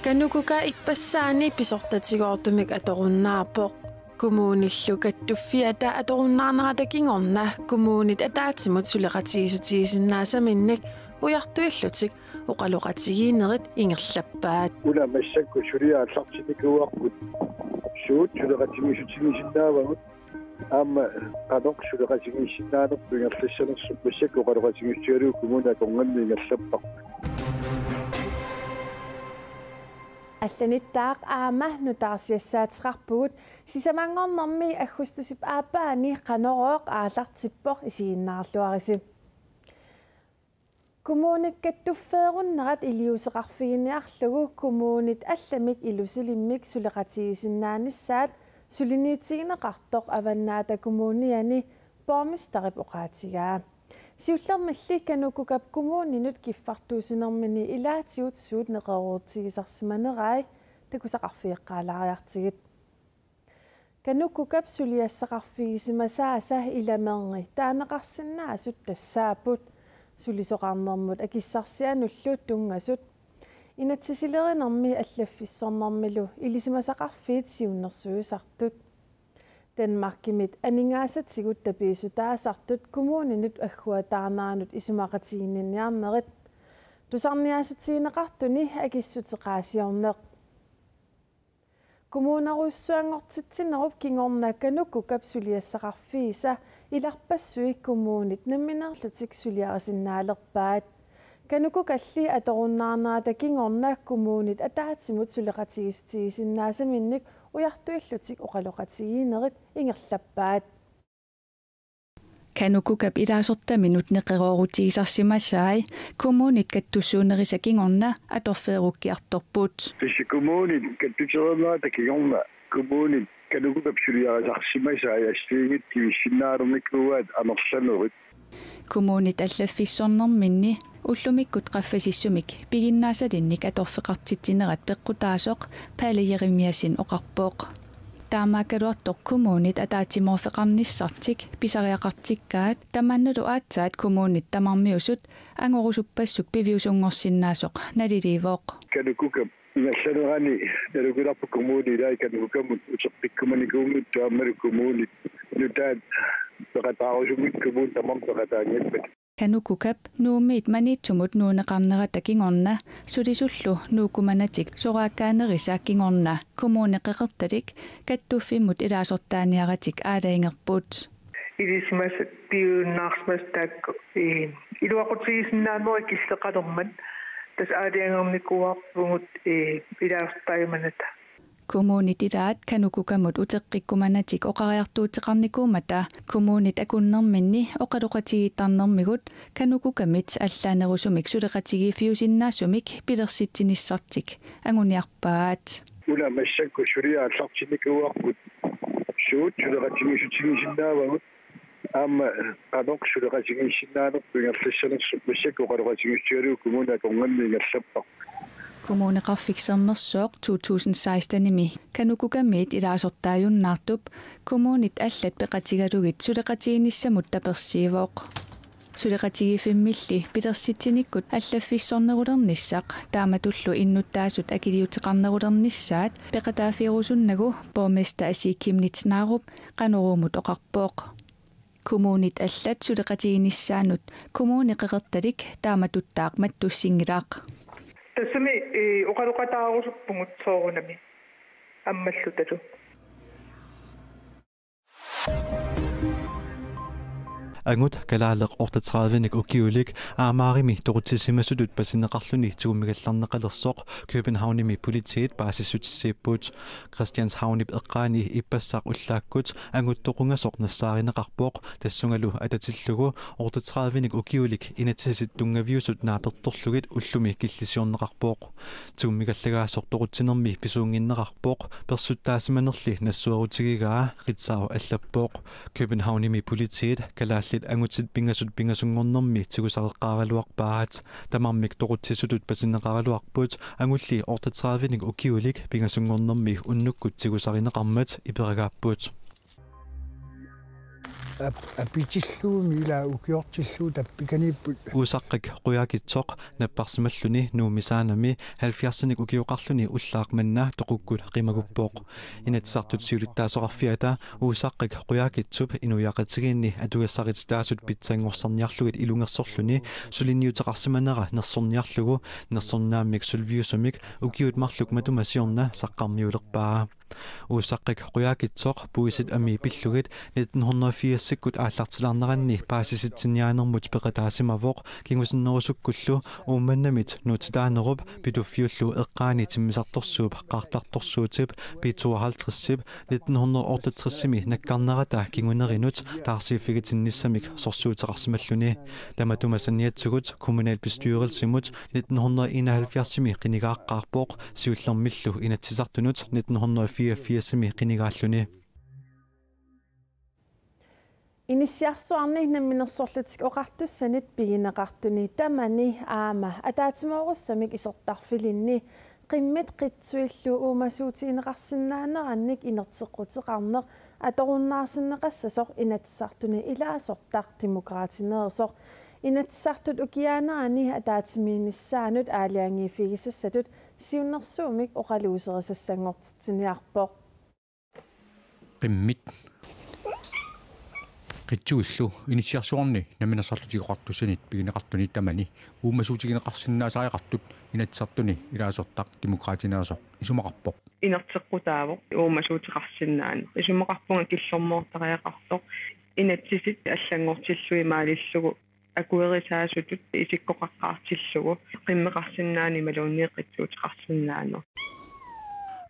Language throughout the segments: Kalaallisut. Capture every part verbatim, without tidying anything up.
Kanukuka ippassaani pisortatigoortumik atorunnaarpoq. Kommunillu kattuffiata atorunnaarnerata kingorna kommunit ataatsimut suleqatigiissutigisinnaasaminik ujartuillutik oqaloqatigiinnerit ingerlappaat. Una massakkut suliaq aallartinnikuuarput suut suleqatigiissutigisinnaavagut aamma qanoq suleqatigiissinnaanerput ingerlassanersoq massakkut oqaloqatigiissutigalugu kommuni akornanni ingerlapparput. Allanittaaq aamma nutaarsiassaateqarpugut sisamanngornermi aggustusip aappaani Qanorooq aallartippoq, isiginnaarluarisi. Kommunit kattuffeerunnerat iliuuseqarfiginiarlugu kommunit allamik ilusilimmik suleqatigisinnaanissaat suliniutigineqartoq Avannaata Kommuniani borgmesterip oqaatigaa. Siullermilli Kanukukap kommuninut kiffartuussinermini ilaatigut suut neqeroorutigisarsimanerai takusaqarfigeqqaalaariartigit. Kanukukap suliassaqarfigisimasaasa ilamerni taaneqarsinnaasut tassaapput: sulisoqarnermut akissarsianullu tunngasut, inatsisilerinermi allaffissornermilu ilisimasaqarfiit siunnersuisartut, Danmarkimit aningaasatigut tapiissutaasartut kommuninut agguataarneranut isumaqatigiinniniarnerit, tusarniaassutigineqartuni akissuteqaasiorneq. Kommunerujussuanngortitsinerup kingorna Kanukukap suliassaqarfiisa ilarpassui kommunit nammineerlutik suliarisinnaalerpaat. Kanukukalli atorunnaarnerata kingorna kommunit ataatsimut suleqatigiissutigisinnaasaminik ujartuillutik oqaloqatigiinnerit ingerlappaat. Kanukukap ilaasortaminut neqeroorutigisarsimasai kommunit kattussuunerisa kingorna atorfeerukkiartorput. Tassa kommunit kattutereernerata kingorna kommunit Kanukukap suliarisarsimasai assigiinngitsut kivissinnaalernikuuaat amerlanerit. Kommunit allaffissornerminni ullumikkut qaffasissumik piginnaasalimmik atorfeqartitsinerat peqqutaasoq Palle Jerimiassen oqarpoq. Taamaakkaluartoq kommunit ataatsimoorfeqarnissartik pisariaqartikkaat tamannalu aatsaat kommunit tamarmiusut angorusuppassuk piviusunngorsinnaasoq naliliivoq. Kanukukap ingerlanerani nalunngilarput kommuni ilai Kanukukamut uteqqikkumanikuunngitsoq aammalu kommunit nutaat peqataarusunngitsut kommunit tamarmik peqataanngippat. Kanukukap Nuummiit Maniitsumut nuunneqarnerata kingorna sulisullu nuukkumanatik soraakkaanerisa kingorna Kommune Qeqertalik kattuffimmut ilaasortaaniaratik aalajangerput. Ilisimasat piujunnaarsimasut taakku, ee, iluaqutigisinnaanerit killeqalermat tassa aalajangernikuuarpugut, ee, ilaasortaajumanata. Kommunit ilaat Kanukukamut uteqqikkumanatik oqariartuuteqarnikuummata kommunit akunnerminni oqaloqatigiittarnermigut Kanukukamit allaanerusumik suleqatigiiffiusinnaasumik pilersitsinissartik anguniarpaat. Una massakkut suliaq aallartinnikuuarput suut suleqatigiissutigisinnaavagut aamma qanoq suleqatigiissinnaanerput ingerlassanersoq massakkut oqaloqatigiissutigalugu kommuni akornanni ingerlapparput. Kommuneqarfik Sermersooq to tusind seksten-imi Kanukukamiit ilaasortaajunnaartup kommunit allat peqatigalugit suleqatigiinnissamut tapersiivoq. Suleqatigiiffimmilli pilersitsinikkut allaffissornerulernissaq taamatullu innuttaasut akiliuteqarnerulernissaat peqataaffigerusunnagu borgmester Asii Chemnitz Narup Qanoruumut oqarpoq. Kommunit allat suleqatigiinnissaannut Kommune Qeqertalik taamatuttaaq mattussinngilaq. Tassami, ee, oqaloqataarusuppugut soorunami ammallu talu. Angut kalaaleq otteogtredive-nik ukiulik Amagerimi toqutsisimasutut pasineqarluni tigummigallarneqalersoq Københavnimi politiit paasissutissiipput. Christianshavnip eqqaani ippassaq ullaakkut angut toqungasoq nassaarineqarpoq, tassungalu atatillugu otteogtredive-nik ukiulik inatsisit tunngaviusut naapertorlugit ullumi killisiorneqarpoq. Tigummigallagaasoq toqutsinermi pisuunnginneqarpoq, persuttaasimanerli nassuerutigigaa, Ritzau allappoq. Københavnimi politiit kalaallit angutit pingasut pingasunngornermi tigusareqqaaraluarpaat. Tamarmik toqutsisutut pasineqaraluarput, angulli otteogtredive-nik ukiulik pingasunngornermi unnukkut tigusarineqarmat iperagaapput. Ap-, apitillugumi ila ukiortillugu tappikaniipput. Uusaqqik Qujakitsoq napparsimalluni Nuummi Saanami halvfjerdsinik ukioqarluni ullaaq manna toqukkut qimaguppoq. Inatsisartut siulittaasoqarfiata Uusaqqik Qujakitsup inuiaqatigiinni atugassarititaasut pitsanngorsarniarlugit ilungersorluni suliniuteqarsimanera nersorniarlugu nersornaammik sulviusumik ukiut marluk matuma siorna saqqarmiulerpaa. Uusaqqik Qujakitsoq puisit amii pillugit nitten hundrede firsikkut aallartilaarneranni paasisitsiniaanermut peqataasimavoq kingusinnerusukkullu Uummannamit nuutitaanerup Pituffiullu eqqaani timmisartorsuup qaartartorsuutip B tooghalvtredsip nitten hundrede otteogtresimi nakkarnerata kingunerinut taarsiiffigitinnissamik sorsuuteqarsimalluni. Tamatuma saniatigut kommunalbestyrelsimut nitten hundrede enoghalvfjerdsimi qinigaaqqaarpoq siullermillu Inatsisartunut nitten hundrede fireogfirsimi qinigaalluni. Inissiarsuarni Namminersorlutik Oqartussanit pigineqartuni tamani aamma ataatsimoorussamik isertarfilinni qimmit qitsuillu uumasuutigineqarsinnaanerannik inerteqquteqarneq atorunnaarsinneqassasoq Inatsisartuni ilaasortaq Demokraatineersoq Inatsisartut ukiaanerani ataatsimiinnissaanut aalajangiiffigisassatut siunnersuummik oqaluuserisassanngortitsiniarpoq. Qimmit qitsuillu Inissiarsuarni Namminersorlutik Oqartussanit pigineqartuni tamani uumasuutigineqarsinnaasariaqartut Inatsisartuni ilaasortaq Demokraatineersoq isumaqarpoq. Inerteqqutaavoq uumasuuteqarsinnaaneq. Isumaqarpunga killormoortariaqartoq. Inatsisit allanngortillugit maalillugu akuerisaasutut isikkoqaqqaartillugu qimmeqarsinnaaneq imaluunniit qitsuuteqarsinnaaneq.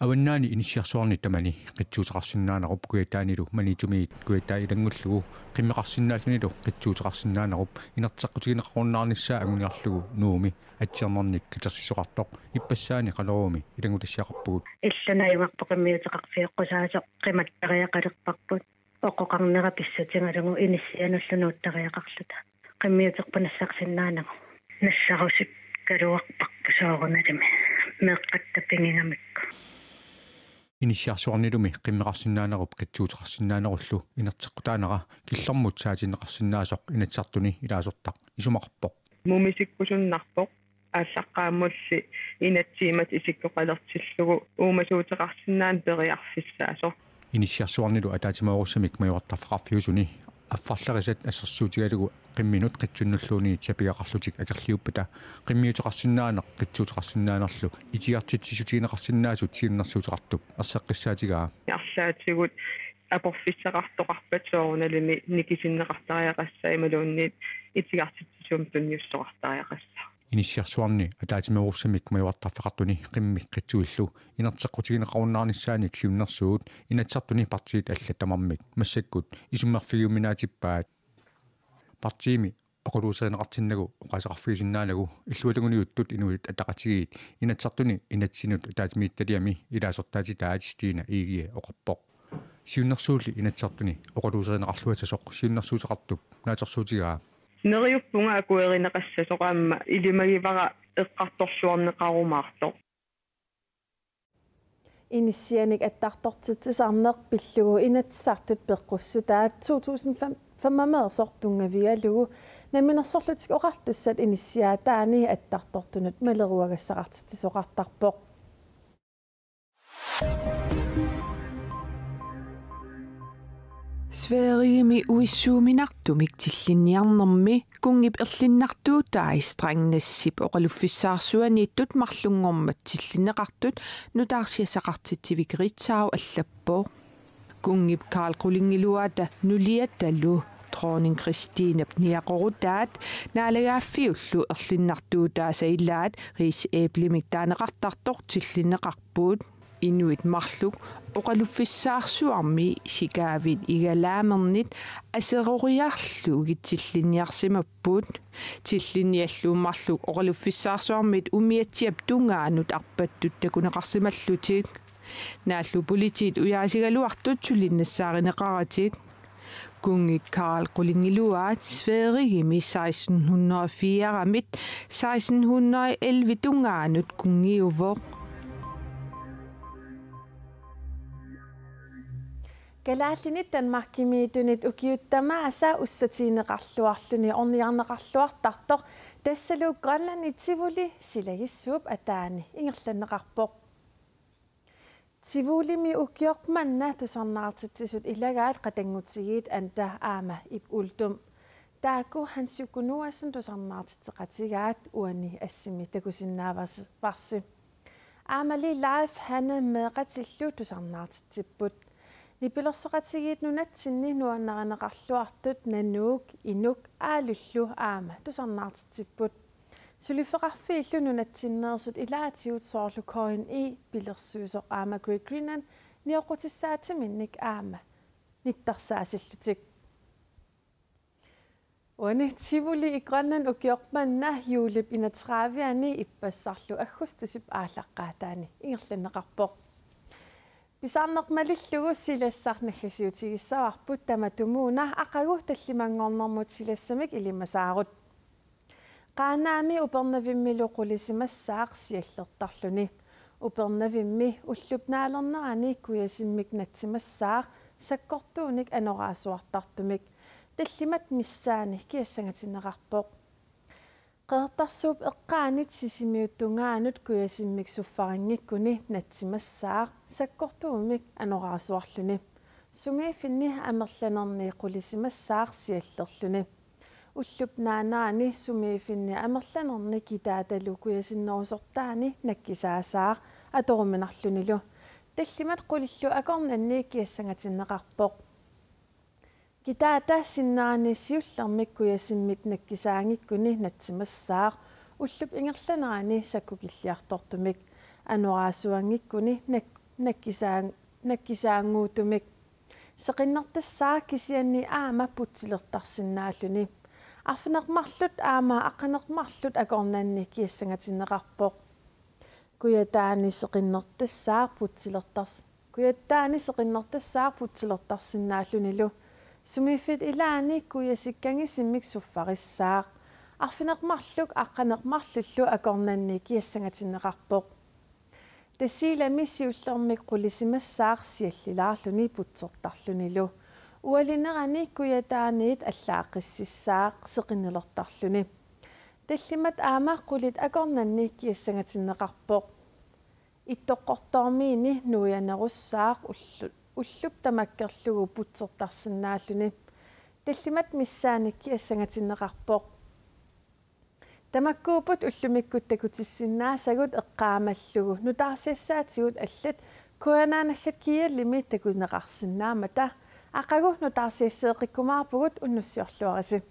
Avannaani Inissiarsuarni tamani qitsuuteqarsinnaanerup Kujataanilu Maniitsumiit Kujataa ilanngullugu qimmeqarsinnaallunilu qitsuuteqarsinnaanerup inerteqqutigineqarunnaarnissaa anguniarlugu Nuummi atsiornernik katersisoqartoq ippassaani Qaleruumi ilanngutassiaqarpugut. Illanaiuarpoq qimmiuteqarfioqqusaasoq qimattariaqalerparput. Oqoqarnera pissutigalugu inissianullu nuuttariaqarluta. Qimmiuterput nassarsinnaanagu. Nassarusikkaluarparput soorunalimi. Meeqqatta pigigamikku. Inissiarsuarnilumi qimmeqarsinnaanerup qitsuuteqarsinnaanerullu inerteqqutaanera killormut saatinneqarsinnaasoq Inatsisartuni ilaasortaq isumaqarpoq. Mumisikkusunnarpoq aallaqqaammulli inatsimmata isikkoqalertillugu uumasuuteqarsinnaaneq periarfissaasoq. Inissiarsuarnilu ataatsimoorussamik majuartarfeqarfiusuni affarlerisat assersuutigalugu qimminut qitsunnulluunniit sapigaqarlutik akerliuppata qimmiuteqarsinnaaneq qitsuuteqarsinnaanerlu itigartitsissutigineqarsinnaasut siunnersuuteqartup erseqqissaatigaa. Arlaatigut aporfissaqartoqarpat soorunalimi nikisinneqartariaqassaaq imaluunniit itigartitsisumik tunniussoqartariaqassaaq. Inissiarsuarni ataatsimoorussamik majuartarfeqartuni qimmit qitsuillu inerteqqutigineqarunnaarnissaanik siunnersuut Inatsisartuni partiit allat tamarmik massakkut isummerfigiuminaatippaat. Partiimi oqaluuserineqartinnagu oqaaseqarfigisinnaanagu illuatunguniuttut Inuit Ataqatigiit Inatsisartuni inatsisinut ataatsimiititaliami ilaasortaatitaat Stine Egede oqarpoq. Siunnersuulli Inatsisartuni oqaluuserineqarluassasoq siunnersuuteqartup naatsorsuutigaa. Neriuppunga akuerineqassasoq aamma ilimagivara eqqartorluarneqarumaartoq. Inissianik attartortitsisarneq pillugu Inatsisartut peqqussutaat to tusind fem-, femogfyrreersoq tunngavigalugu Namminersorlutik Oqartussat inissiaataani attartortunut maleruagassaqartitsisoqartarpoq. Sverigemi uissuuminartumik tillinniarnermi kunngip erlinnartuutai Strängnäsip oqaluffissaarsuaniittut marlunngormat tillinneqartut nutaarsiassaqartitsivik Ritzau allappoq. Kunngip Karl Qulingiluata nuliatalu Dronning Christinep niaqorutaat naalagaaffiullu erlinnartuutaasa ilaat Riis Æblemik taaneqartartoq tillinneqarput. Inuit marluk oqaluffissaarsuarmi sikaavit igalaamernit aseroriarlugit tillinniarsimapput. Tillinniallu marluk oqaluffissaarsuarmit umiatsiap tungaanut arpattut takuneqarsimallutik. Naallu politiit ujaasigaluartut sulinnassaarineqaratik. Kunngip Karl Qulingiluat Sverigemi seksten hundrede og fire-mit seksten hundrede og elleve tungaanut kunngiuvoq. Kalaallinit Danmarkimiittunit ukiut tamaasa ussatigineqarluarluni ornigarneqarluartartoq, tassalu Grønland i Tivoli silagissuup ataani ingerlanneqarpoq. Tivolimi ukioq manna tusarnaartitsisut ilagaat qatanngutigiit Anda aamma Ib Uldum. Taakku Hans Juku Noasen tusarnaartitseqatigaat, uani assimi takusinnaavarsi. Aammali Leif, Hanne meeqqatillu tusarnaartitsipput. Nipilersoqatigiit nunatsinni nuannarineqarluartut Nanuuk, Inuk, Aalullu aamma tusarnaartitsipput. Suliffeqarfiillu nunatsinneersut ilaatigut soorlu K N I, Pilersuisoq aamma Great Greenland nioqqutissaatsiminnik aamma nittarsaassillutik. Uani Tivoli i Grønland ukioq manna juulip enogtredive-ani ippassarlu aggustusip aallaqqaataani ingerlanneqarpoq. Pisarneq malillugu silassaq naggasiutigissavarput, tamatumuuna aqagu tallimanngornermut silassamik ilimasaarut. Qaanaami Upernavimmilu qulisimassaaq siallertarluni. Upernavimmi ullup naalernerani kujasimmik natsimassaaq sakkortuumik anorersuartartumik. Tallimat missaanni kiassangatinneqarpoq. Qeqertarsuup eqqaanit Sisimiut tungaanut kujasimmik suffarinngikkuni natsimassaaq sakkortuumik anorersuarluni. Sumiiffinni amerlanerni qulisimassaaq siallerluni. Ullup naanerani sumiiffinni amerlanerni kitaatalu kujasinnerusortaani nakkisaasaaq atoruminarlunilu. Tallimat qulillu akornanni kiassangatinneqarpoq. Kitaata sinnerani siullermik kujasimmik nakkisaanngikkuni natsimassaaq ullup ingerlanerani sakkukilliartortumik, anorersuanngikkuni nak-, nakkisaa-, nakkisaannguutumik. Seqinnertassaaq kisianni aamma putsilertarsinnaalluni. Arfineq-marluk aamma aqqaneq-marluk akornanni kiassangatinneqarpoq. Kujataani seqinnertassaaq putsilertars-, kujataani seqinnertassaaq putsilertarsinnaallunilu. Sumiiffik ilaanni kujasikkanngisimmik suffarissaaq. Arfineq-marluk aqqaneq-marlullu akornanni kiassangatinneqarpoq. Tasiilami siullermik qulisimassaaq siallilaarluni putsertarlunilu. Ualinerani kujataaniit allaaqqississaaq seqinnilertarluni. Tallimat aamma qulit akornanni kiassangatinneqarpoq. Ittoqqortoormiini nuianerussaaq ullu-, ullup tamakkerlugu putsertarsinnaalluni. Tallimat missaanni kiassangatinneqarpoq. Tamakkuupput ullumikkut takutissinnaasagut eqqaamallugu nutaarsiassaatigut allat Kujanarnaggat K L-imi takuneqarsinnaammata. Aqagu nutaarsiasseeqqikkumaarpugut, unnussiorluarisi.